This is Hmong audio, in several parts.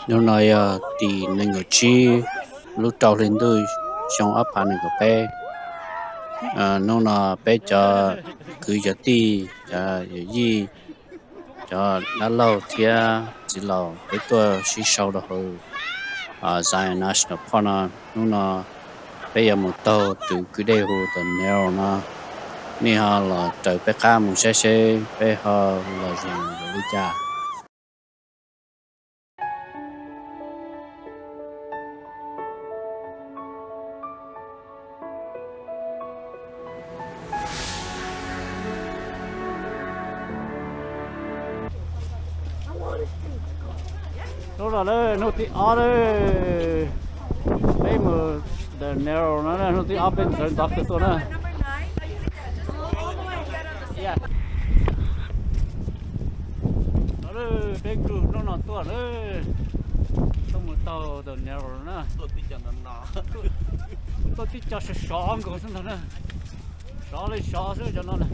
Hnub no yog tim nees nkaum tsib lub rau hli ntuj xyoo ob phav nees nkaum peb. Hnub no peb cov kwv cov tij, cov yawm yij, cov dab laug thiab txiv laus peb tuaj sib sau rau hauv Zion National Park no. Hnub no peb yuav mus taug tus kwj dej hu The Narrows no. Nej ho los raws peb qab mus saib seb peb ho los zeem li cas. Hnub no na, hnub thib ob na, peb mus The Narrows no, hnub thib ob peb ntxhawv ntxov kawg tuaj na. Peb kuj hnub no tuaj na, tuaj mus taug The Narrows na. Tuaj tib co sov sov nkaus xwb ntag na. Sov li sov xwb cov no na.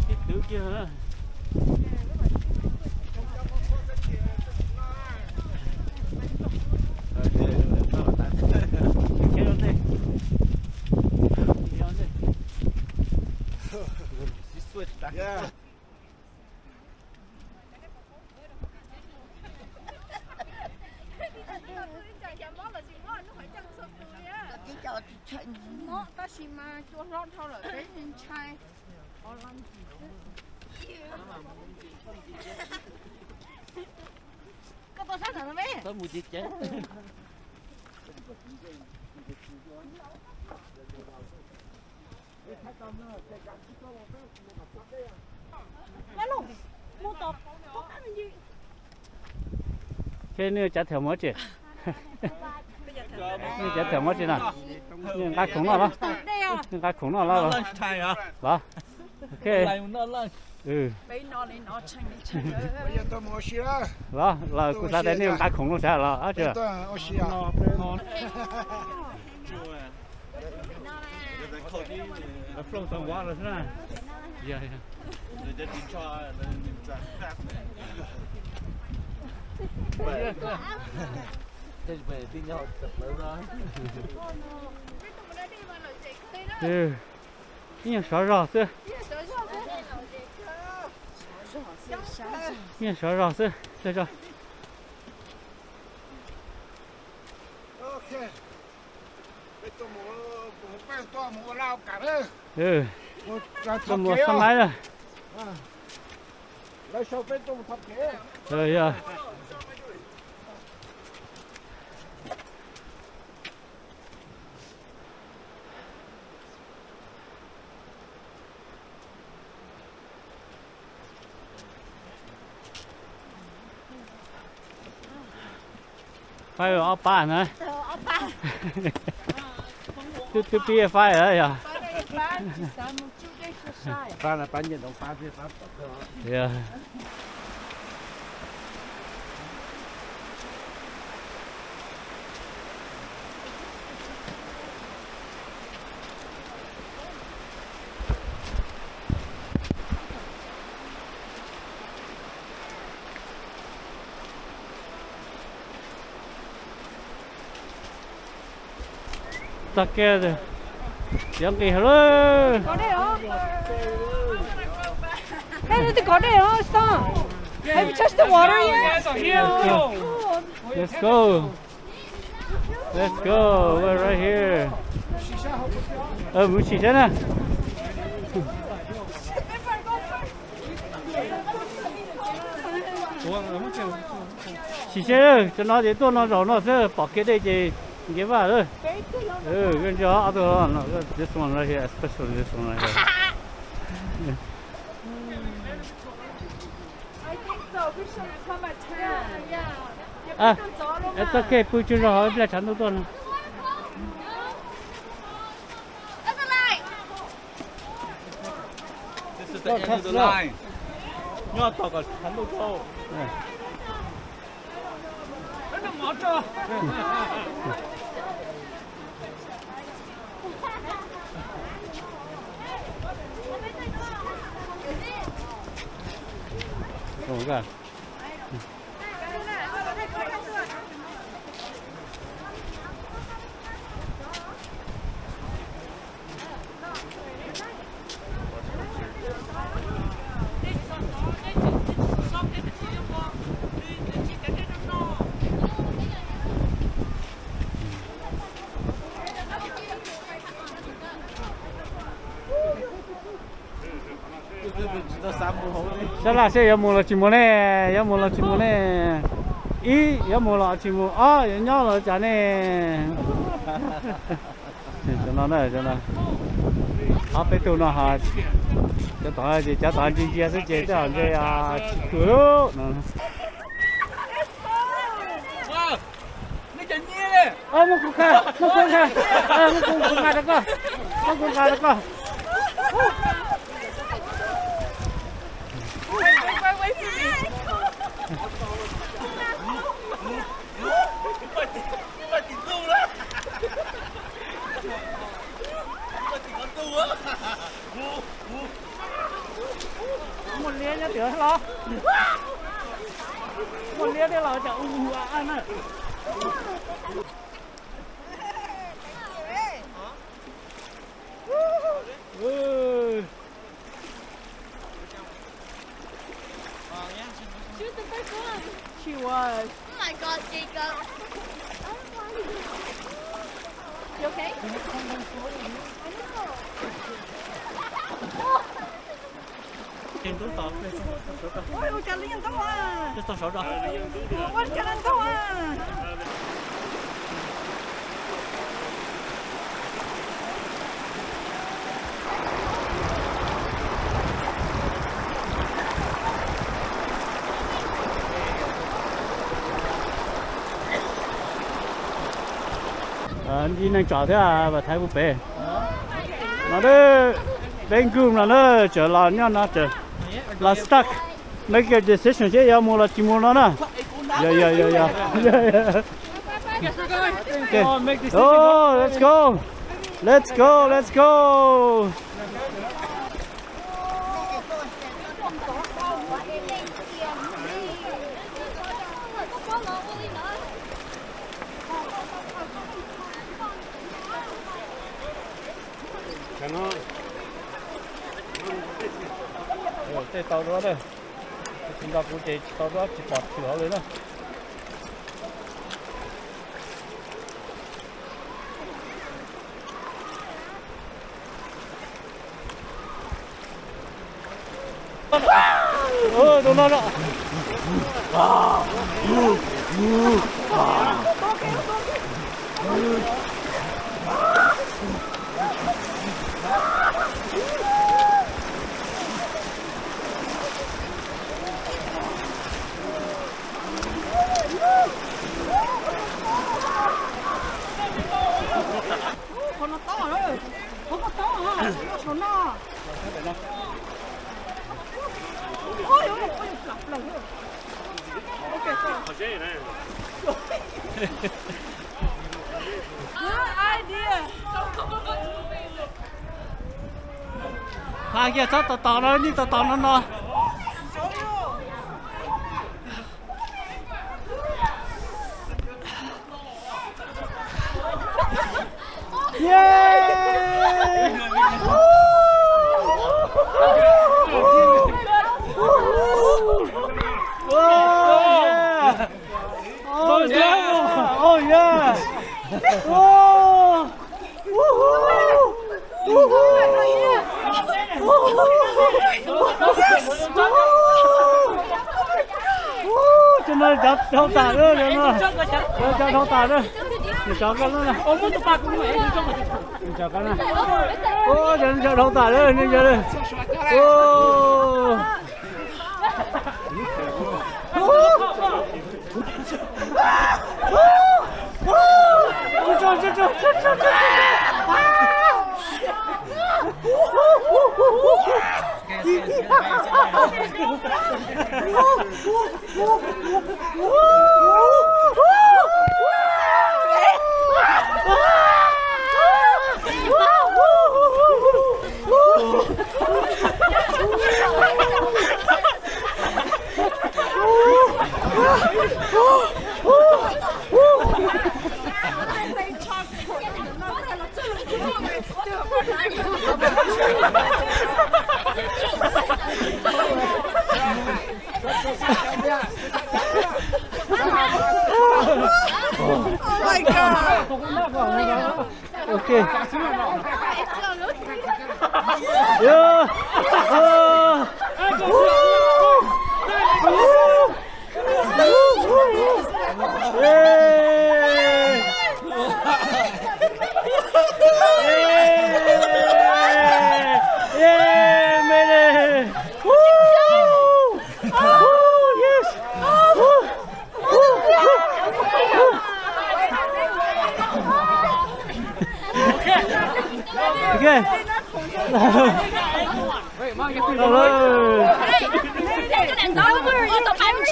Tib twv kiag na. Tab sis mas cua hlob dhau lawm peb ntshai. Koj tau sab ntawm no me. Ces nws cav tham muab tsi? Nws cav tham muab tsi na? Nws nqa khoom noj los? Nws nqa khoom noj los los? Los. Ok. Los, los kuv xav tias nej nqa khoom los sav los ab tsi. Ib nyuag sov zog xwb. Ib nyuag sov zog xwb. Tuaj mus xab maib na. Faib ob pab na. Twb, twb pib faib lawm yog. Txog kiag tiav nqis hauv lawm. Hey, there's the call there, huh? Stop. Have you touched the water yet? Let's go. Let's go. We're right here. Mus sim seb na. Sim seb, cov no ces tuaj no zaum no xwb, pom kev dej ces nce vaj lawm. This one right here, especially this one right here. It's okay, pw tsuag zog hauv ib pliag tshav ntuj tuaj no. Nyob tos kom tshav ntuj tso. Sab laj seb yuav mus los tsis mus ne, yuav mus los tsis mus ne. Ib, yuav mus los tsis mus, ob, yuav nyob los cas ne. Cov no na, cov no. Ob peb tug no, cov tod ces cov tod ntsia ntsia xwb ces tej zaum ntshe tsis kawg no. Muab kuv nqa, muab kuv nqa, muab kuv nqa rau koj, muab kuv nqa rau koj. Muaj liab nyob tiag los? Muaj liab thiab los cas ua ua na. She was. Oh my God, Jacob. You okay? Ua cas li ntau a? Ua cas li ntau a? Ib neeg tsom thiab, Vam Thaiv kuv pem. No, peb nkuj no na, tseem los nyob no, tseem los stuck. Make a decision seb yuav mus los tsis mus no na. Yog, yog, yog, yog. Oh, let's go. Let's go, let's go. Tej tau duab na, tsis nrog kuv ces tsis tau duab, tsis pom thwm hauv li na. Tus no. Qhov no tob, qhov no tob, noj saum no. Hla kiag txhob tos tos no, nej tos tos no no. Oh yeah! Oh yeah! Oh! Cov no cov dhau tas lawm, cov no. Cov, cov dhau tas lawm. Nws sov koj lub na. Nws sov koj na. Ua, cov no cov dhau tas lawm, nej cov. Ua. Oh my God. Okay. Yeah. Ah. Woo. Woo. Yay. Yay. Yay, made it. Woo. Woo, yes. Woo. Woo. Woo. Okay.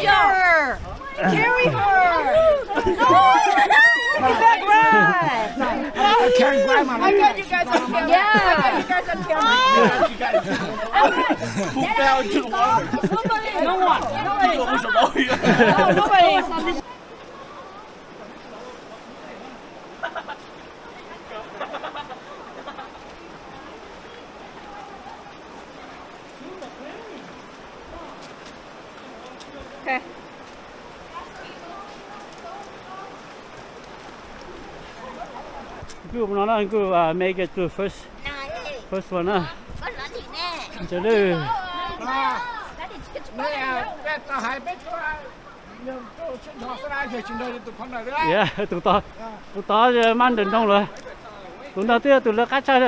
Carry her. Carry her. Back ride. I thought you guys are carrying. Yeah. I thought you guys are carrying. Who fell into the water? Nobody. Nobody. Nobody. Okay. Kuj no na, kuj make it to first, first one na. Ntshe lwj. Tus tod, tus tod mab nrawm nroog lawm. Tus no twb yog tus lawv qab tshaj.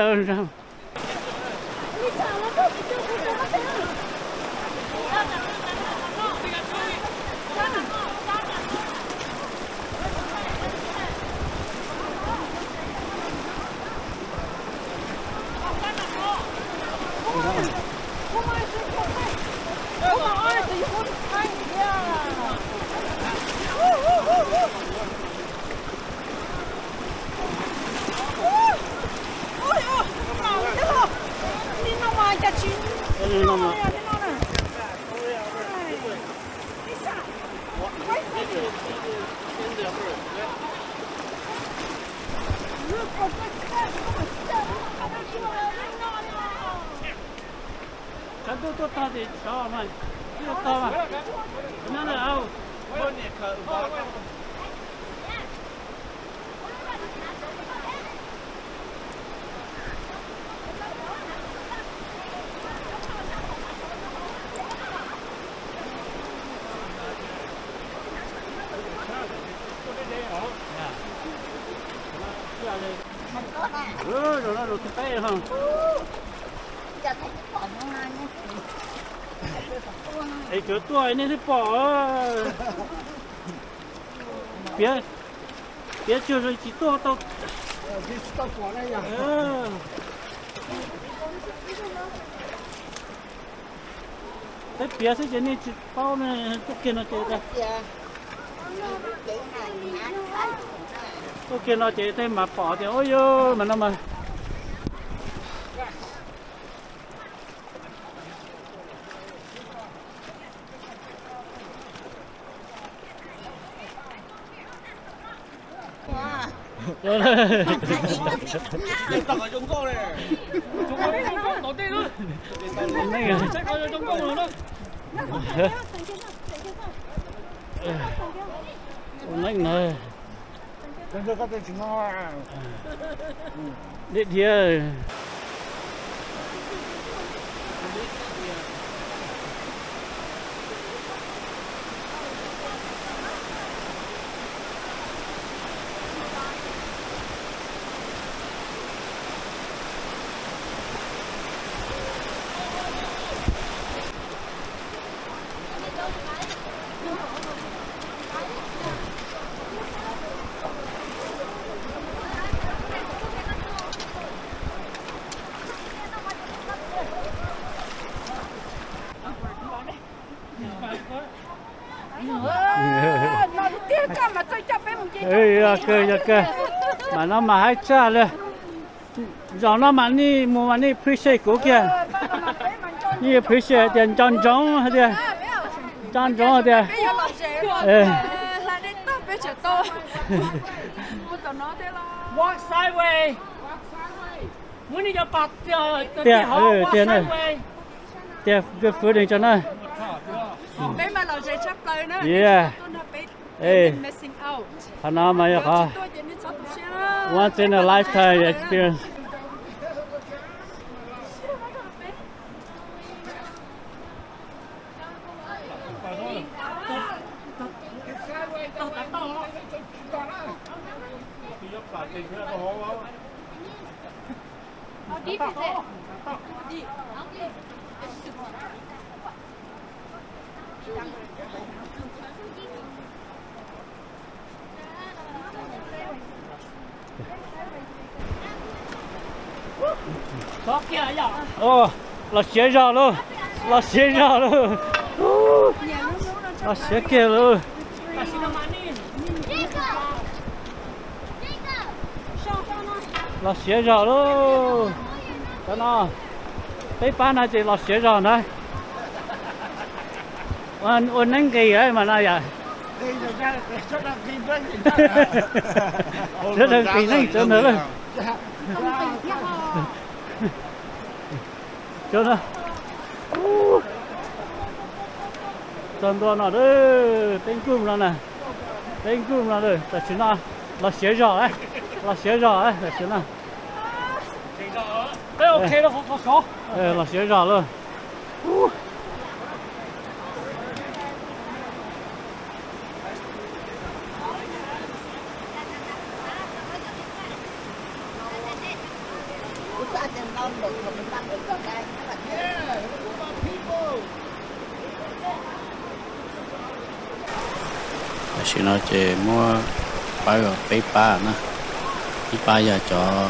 Tshav ntuj tuaj txog ces sov mas, twb yuav txog mas. No no au. Zaum no zaum thib peb. Es cov tuaj nej twb pom. Piav, piav tsuag tsis tuaj tau. Peb piav xwb ces nej tsis paub ne, tuaj kiag no ces, tuaj kiag no ces tej mas pom tias ub yuv mas no mas. Ua neeb na. Dhia dhia. Yog kawg, yog kawg. Mas no mas haib tshaj li. Zaum no mas nej mus mas nej appreciate kuv kiag. Nej appreciate tias nco ntsoov hais tias, nco ntsoov hais tias, Tseem tau mus tom no thiab los? Walk sideways. Muab nej cov pas tiag, tiag, tiag, tiag fwv dees tso na. Peb mas lom zem tshaj plaws na. Yeah. Tuaj no peb missing out. Qhov no mas yog qhov once in a lifetime experience. Los siav zog lauj, los siav zog lauj, los siav kiag lauj. Los siav zog lauj. Cov no, peb pab no ces los siav zog ntag. Ua neeb nqis mas no yom. Sawv daws nqis neeb sawv ntawd lawm. Txog ntua no, peb nkuj no na, peb nkuj no, tam sim no los siav zog, los siav zog tam sim no. Los siav zog lauj. Tam sim no ces muab pab peb pab na, ib pab yog cov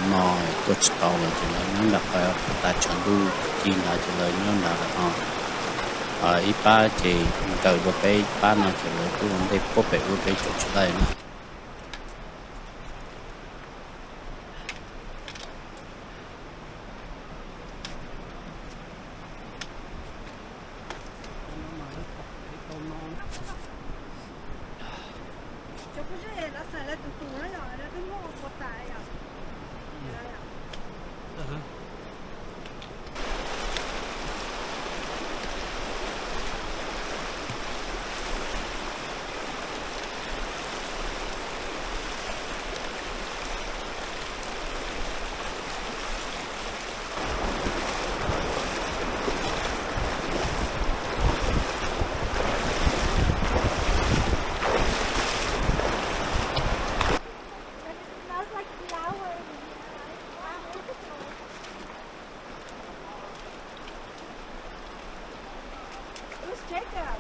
no tuaj tsis tau lawm ces lawv nyob nram qhov tas tshav ntuj ci ntawd ces lawv nyob nram no, ib pab ces nkawm dua peb pab no ces lawv kuj ua ntej puab pem ub peb tseem tsis laij na. Who's Jacob?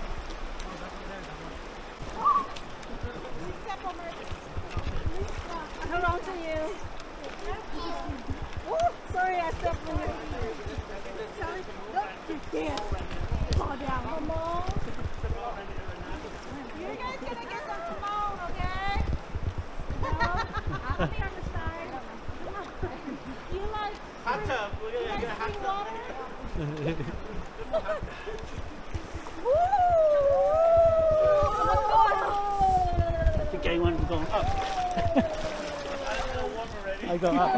Step on my, I hold on to you. Ooh, sorry, I stepped on your feet. Sorry. Look, you can't fall down. Come on. You guys gonna get some Timon, okay? No, I'll be on the side. You like Hot tub. We're gonna get a hot tub. I think I want to go up. I go up.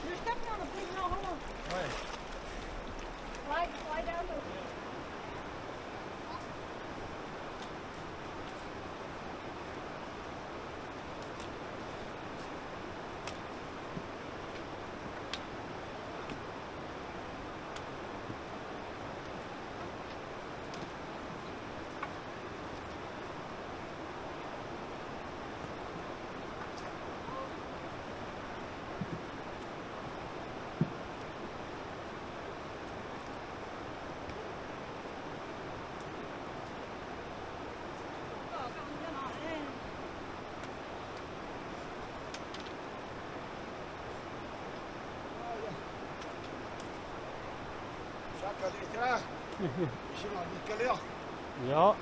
You're stepping on a big rock. Hold on. Slide, slide down to Yog.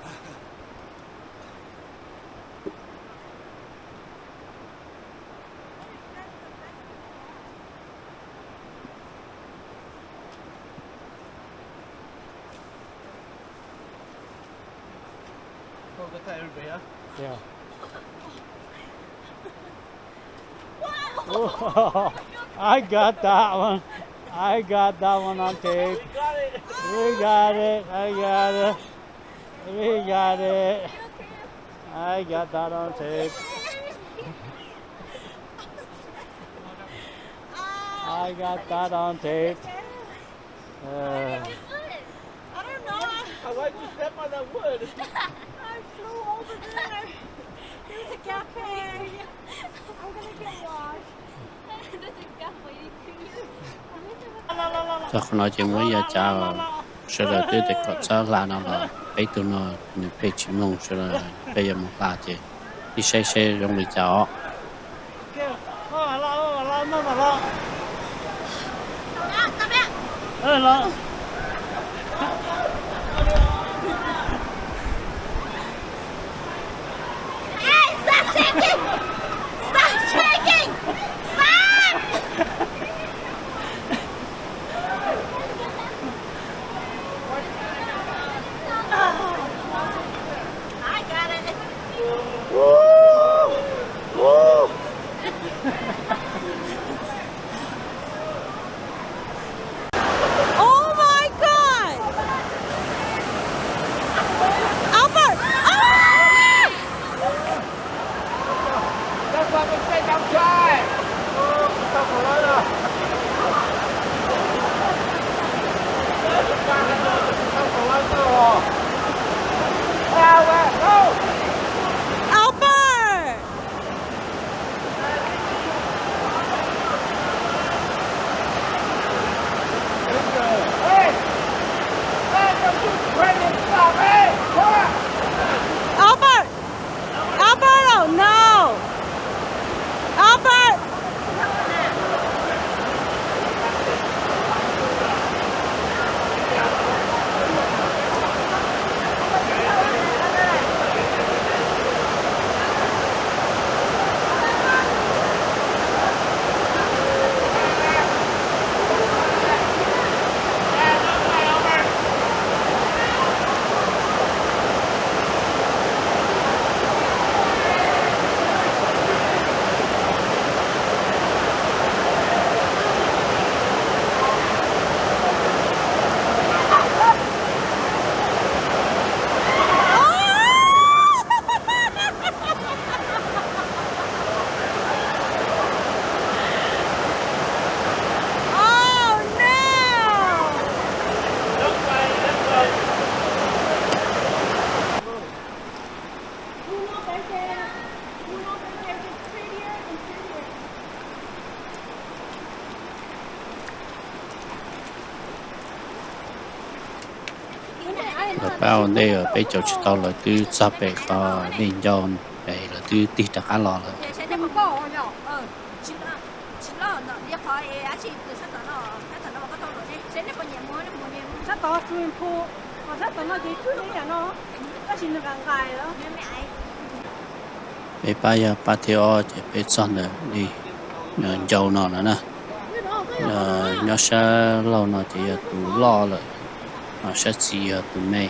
Yeah. Oh, I got that one. I got that one on tape. We got it. I got it. We got it. I got that on tape. I got that on tape. Uh, I don't know. Why'd you step on that wood? I flew over there. There's a cafe. I'm gonna get washed. There's a cafe. Txog qhov no ces muab yog cas sawv daws twb tias kom txhob hla no los peb tug no nws pheej tsis mloog sawv daws, peb yuav mus hla ces ib saib seb zoo li cas os. Hey, stop shaking! Stop shaking! Stop! I got it. Woo! Woo! Oh my God! Albert! Ah! Albert! Albert! Albert, oh no! Albert! Oh no! Lawv pab ua ntej, peb caum tsis tau, lawv twb txog pem qhov dej ncau, pem lawv twb tig rov qab los lawm. Peb pab yog pab thib ob ces peb txog ntawm dej ncau no lawm na. Nyob sab laug no ces yog tus loj lawm, ho sab xis yog tus me.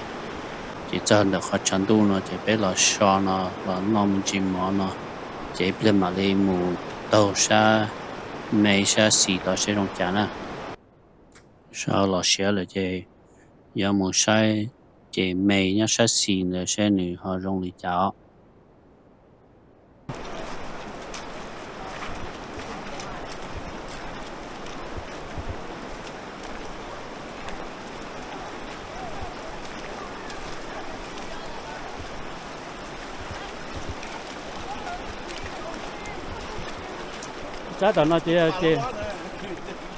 Ces txog ntawm qhov tshav ntuj no ces peb los so no los noj me ntsis mov no, ces ib pliag mam li mus taug sab me sab xis tod seb zoo cas na. Sab los siav lawm ces yuav mus saib ces me nyob sab xis ntawd seb nws ho zoo li cas os. Sab tom no ces,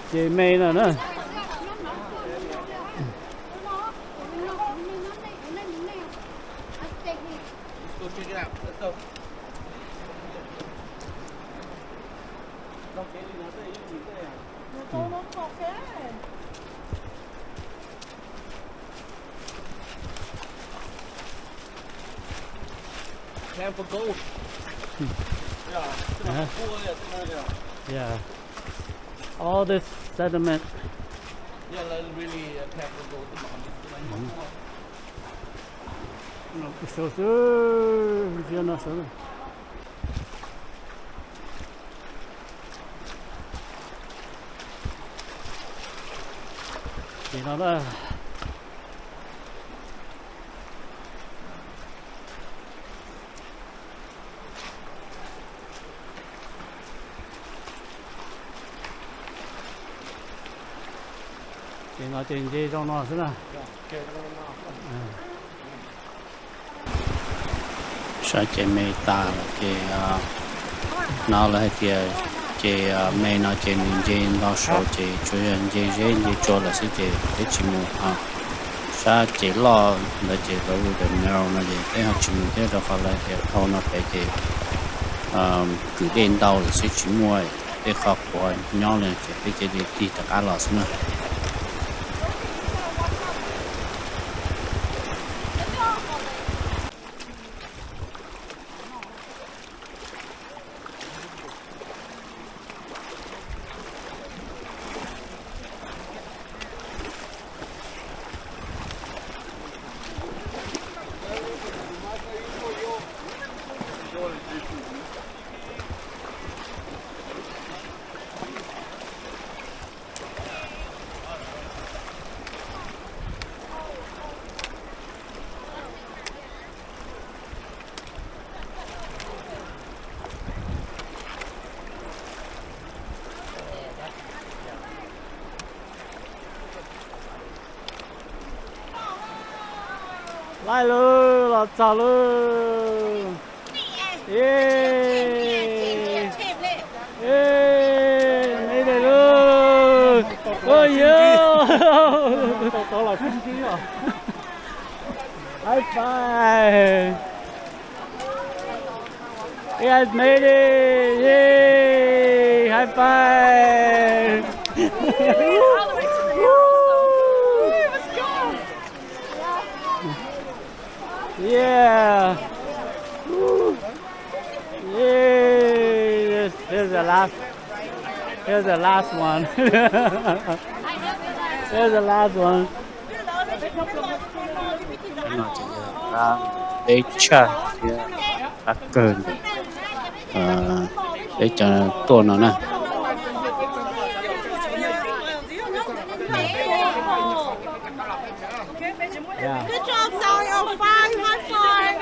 ces me no na. Camp for gold. Yeah, it's in a pool, yeah, it's in a, yeah. All this sediment. Yeah, like, really, uh, camp for gold. Sau xwb, ntsia no xwb. Ces no na. Ces no ces nce zoo no xwb na. Sab ces me tas lawm ces, no lawv hais tias ces me no ces nws nce ntau saud ces tsuas yog nce zeb nce tsua lawm xwb ces peb tsis mus. Sab ces loj ntawd ces lawv hu tias narrow no ces peb ho tsis mus thiab rau qhov lawv tias dhau no pem ces kwm dej ntau lawm xwb tsis muaj tej qhov quav nyob li ces peb cia li tig rov qab los xwb na. Laij lawm, los txog lawm. Made it lawm. Oh yeah. High five. You guys made it! Yay! High five! Yeah! Yay! Here's the last. Here's the last one. Here's the last one. No ces yog qab peb tshaj thiab qab kawg ntawm peb cov tuaj no na. Good job, Sally. Oh, five, high five.